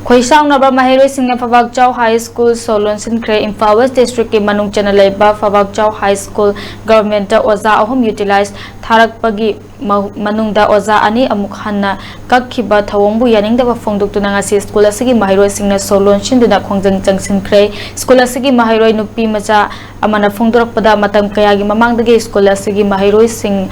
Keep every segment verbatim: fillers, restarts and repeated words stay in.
ꯈꯣꯏꯁꯥꯎꯅꯕ ꯃꯍꯩꯔꯣꯏꯁꯤꯡꯅ ꯐꯕꯥꯛꯆꯥꯎ high school ꯁꯣ ꯂꯣꯟꯁꯤꯟꯈ꯭ꯔꯦ꯫ Imphal west ꯗꯤꯁꯇ꯭ꯔꯤꯛꯀꯤ ꯃꯅꯨꯡ ꯆꯟꯅ ꯂꯩꯕ ꯐꯕꯥꯛꯆꯥꯎ ꯍꯥꯏ ꯁ꯭ꯀꯨꯜ ꯒꯚꯔꯟꯃꯦꯟꯠꯇ ꯑꯣꯖꯥ ꯑꯍꯨꯝ ꯌꯨꯇꯤꯂꯥꯏꯖ ꯊꯥꯔꯛꯄꯒꯤ ꯃ-, ꯃꯅꯨꯡꯗ ꯑꯣꯖꯥ ꯑꯅꯤ ꯑꯃꯨꯛ ꯍꯟꯅ ꯀꯛꯈꯤꯕ ꯊꯧꯑꯣꯡꯕꯨ ꯌꯥꯅꯤꯡꯗꯕ ꯐꯣꯡꯗꯣꯛꯇꯨꯅ ꯉꯁꯤ ꯁ꯭ꯀꯨꯜ ꯑꯁꯤꯒꯤ ꯃꯍꯩꯔꯣꯏꯁꯤꯡꯅ ꯁꯣ ꯂꯣꯟꯁꯤꯟꯗꯨꯅ ꯈꯣꯡꯖꯪ ꯆꯪꯁꯤꯟꯈ꯭ꯔꯦ꯫ ꯁ꯭ꯀꯨꯜ ꯑꯁꯤꯒꯤ ꯃꯍꯩꯔꯣꯏ ꯅꯨꯄꯤ ꯃꯆꯥ ꯑꯃꯅ ꯐꯣꯡꯗꯣꯔꯛꯄꯗ, ꯃꯇꯝ ꯀꯌꯥꯒꯤ ꯃꯃꯥꯡꯗꯒꯤ ꯁ꯭ꯀꯨꯜ ꯑꯁꯤꯒꯤ ꯃꯍꯩꯔꯣꯏꯁꯤꯡ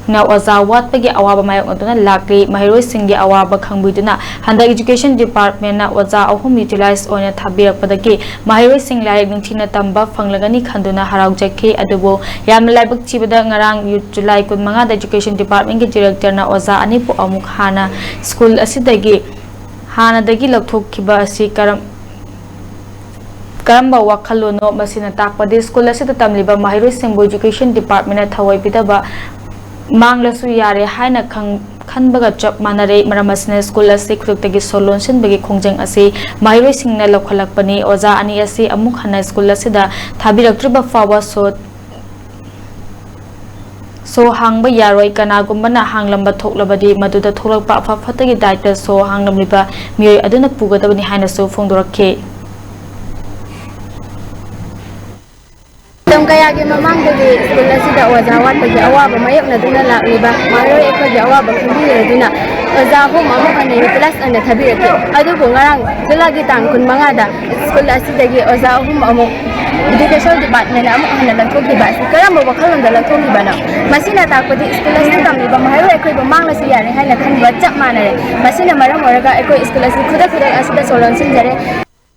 ꯅ ꯑꯣꯖꯥ ꯋꯥꯠꯄꯒꯤ ꯑꯋꯥꯕ ꯃꯥꯌꯣꯛꯅꯗꯨꯅ ꯂꯥꯛꯂꯤ꯫ ꯃꯍꯩꯔꯣꯏꯁꯤꯡꯒꯤ ꯑꯋꯥꯕ ꯈꯪꯕꯤꯗꯨꯅ ꯍꯟꯗꯛ ꯏꯖꯨꯀꯦꯁꯟ ꯗꯤꯄꯥꯔꯠꯃꯦꯟꯅ ꯑꯣꯖꯥ ꯑꯍꯨꯝ ꯌꯨꯇꯤꯂꯥꯏꯖ ꯑꯣꯏꯅ ꯊꯥꯕꯤꯔꯛꯄꯗꯒꯤ ꯃꯍꯩꯔꯣꯏꯁꯤꯡ ꯂꯥꯏꯔꯤꯛ ꯅꯤꯡꯊꯤꯅ ꯇꯝꯕ ꯐꯪꯂꯒꯅꯤ ꯈꯟꯗꯨꯅ ꯍꯔꯥꯎꯖꯈꯤ꯫ ꯑꯗꯨꯕꯨ ꯌꯥꯝꯅ ꯂꯥꯏꯕꯛ ꯊꯤꯕꯗ ꯉꯔꯥꯡ ꯌꯨ-, ꯖꯨꯂꯥꯏ ꯀꯨꯟꯃꯉꯥꯗ ꯏꯖꯨꯀꯦꯁꯟ ꯗꯤꯄꯥꯔꯠꯃꯦꯟꯒꯤ ꯗꯤꯔꯦꯛꯇꯔꯅ ꯑꯣꯖꯥ ꯑꯅꯤꯕꯨ ꯑꯃꯨꯛ ꯍꯥꯟꯅ ꯁ꯭ꯀꯨꯜ ꯑꯁꯤꯗꯒꯤ ꯍꯥꯟꯅꯗꯒꯤ ꯂꯧꯊꯣꯛꯈꯤꯕ ꯑꯁꯤ ꯀꯔꯝ-, ꯀꯔꯝꯕ ꯋꯥꯈꯜꯂꯣꯟꯅꯣ? ꯃꯁꯤꯅ ꯇꯥꯛꯄꯗꯤ ꯁ꯭ꯀꯨꯜ ꯑꯁꯤꯗ ꯇꯝꯂꯤꯕ ꯃꯍꯩꯔꯣꯏꯁꯤꯡꯕꯨ ꯏꯖꯨꯀꯦꯁꯟ ꯗꯤꯄꯥꯔꯠꯃꯦꯟꯅ ꯊꯑꯣꯏꯕꯤꯗꯕ ꯃꯥꯡꯂꯁꯨ ꯌꯥꯔꯦ ꯍꯥꯏꯅ ꯈꯪ-, ꯈꯟꯕꯒ ꯆꯞ ꯃꯥꯟꯅꯔꯦ꯫ ꯃꯔꯝ ꯑꯁꯤꯅ ꯁ꯭ꯀꯨꯜ ꯑꯁꯤ ꯈꯨꯗꯛꯇꯒꯤ ꯁꯣ ꯂꯣꯟꯁꯤꯟꯕꯒꯤ ꯈꯣꯡꯖꯪ ꯑꯁꯤ ꯃꯍꯩꯔꯣꯏꯁꯤꯡꯅ ꯂꯧꯈꯠꯂꯛꯄꯅꯤ꯫ ꯑꯣꯖꯥ ꯑꯅꯤ ꯑꯁꯤ ꯑꯃꯨꯛ ꯍꯟꯅ ꯁ꯭ꯀꯨꯜ ꯑꯁꯤꯗ ꯊꯥꯕꯤꯔꯛꯇ꯭ꯔꯤꯕ ꯐꯥꯎꯕ ꯁꯣ ꯁꯣ ꯍꯥꯡꯕ ꯌꯥꯔꯣꯏ꯫ ꯀꯅꯥꯒꯨꯝꯕꯅ ꯍꯥꯡꯂꯝꯕ ꯊꯣꯛꯂꯕꯗꯤ, ꯃꯗꯨꯗ ꯊꯣꯛꯂꯛꯄ ꯑꯐ ꯐꯠꯇꯒꯤ ꯗꯥꯏꯇ ꯁꯣ ꯍꯥꯡꯂꯝꯂꯤꯕ ꯃꯤꯑꯣꯏ ꯑꯗꯨꯅ ꯄꯨꯒꯗꯕꯅꯤ ꯍꯥꯏꯅꯁꯨ ꯐꯣꯡꯗꯣꯔꯛꯈꯤ꯫ ꯃꯇꯝ ꯀꯌꯥꯒꯤ ꯃꯃꯥꯡꯗꯒꯤ ꯁ꯭ꯀꯨꯜ ꯑꯁꯤꯗ ꯑꯣꯖꯥ ꯋꯥꯠꯄꯒꯤ ꯑꯋꯥꯕ ꯃꯥꯌꯣꯛꯅꯗꯨꯅ ꯂꯥꯛꯂꯤꯕ ꯃꯍꯩꯔꯣꯏ ꯑꯩꯈꯣꯏꯒꯤ ꯑꯋꯥꯕ ꯈꯪꯕꯤꯔꯗꯨꯅ ꯑꯣꯖꯥ ꯑꯍꯨꯝ ꯑꯃꯨꯛ ꯍꯟꯅ ꯌꯨꯇꯤꯂꯥꯏꯖ ꯑꯣꯏꯅ ꯊꯥꯕꯤꯔꯛꯈꯤ꯫ ꯑꯗꯨꯕꯨ ꯉꯔꯥꯡ ꯖꯨꯂꯥꯏꯒꯤ ꯇꯥꯡ ꯀꯨꯟꯃꯉꯥꯗ ꯁ꯭ꯀꯨꯜ ꯑꯁꯤꯗꯒꯤ ꯑꯣꯖꯥ ꯑꯍꯨꯝ ꯑꯃꯨꯛ ꯏꯗꯨꯀꯦꯁꯟ ꯗꯤꯄꯥꯔꯠꯃꯦꯟꯅ ꯑꯃꯨꯛ ꯍꯟꯅ ꯂꯧꯊꯣꯛꯈꯤꯕ ꯑꯁꯤ ꯀꯔꯝꯕ ꯋꯥꯈꯜꯂꯣꯟꯗ ꯂꯧꯊꯣꯛꯈꯤꯕꯅꯣ? ꯃꯁꯤꯅ ꯇꯥꯛꯄꯗꯤ ꯁ꯭ꯀꯨꯜ ꯑꯁꯤꯗ ꯇꯝꯂꯤꯕ ꯃꯍꯩꯔꯣꯏ ꯑꯩꯈꯣꯏꯕꯨ ꯃꯥꯡꯂꯁꯨ ꯌꯥꯔꯦ ꯍꯥꯏꯅ ꯈꯟꯕ ꯆꯞ ꯃꯥꯟꯅꯔꯦ꯫ ꯃꯁꯤꯅ ꯃꯔꯝ ꯑꯣꯏꯔꯒ ꯑꯩꯈꯣꯏ ꯁ꯭ꯀꯨꯜ ꯑꯁꯤ ꯈꯨꯗꯛ ꯈꯨꯗꯛ ꯑꯁꯤꯗ ꯁꯣ ꯂꯣꯟꯁꯤꯟꯖꯔꯦ꯫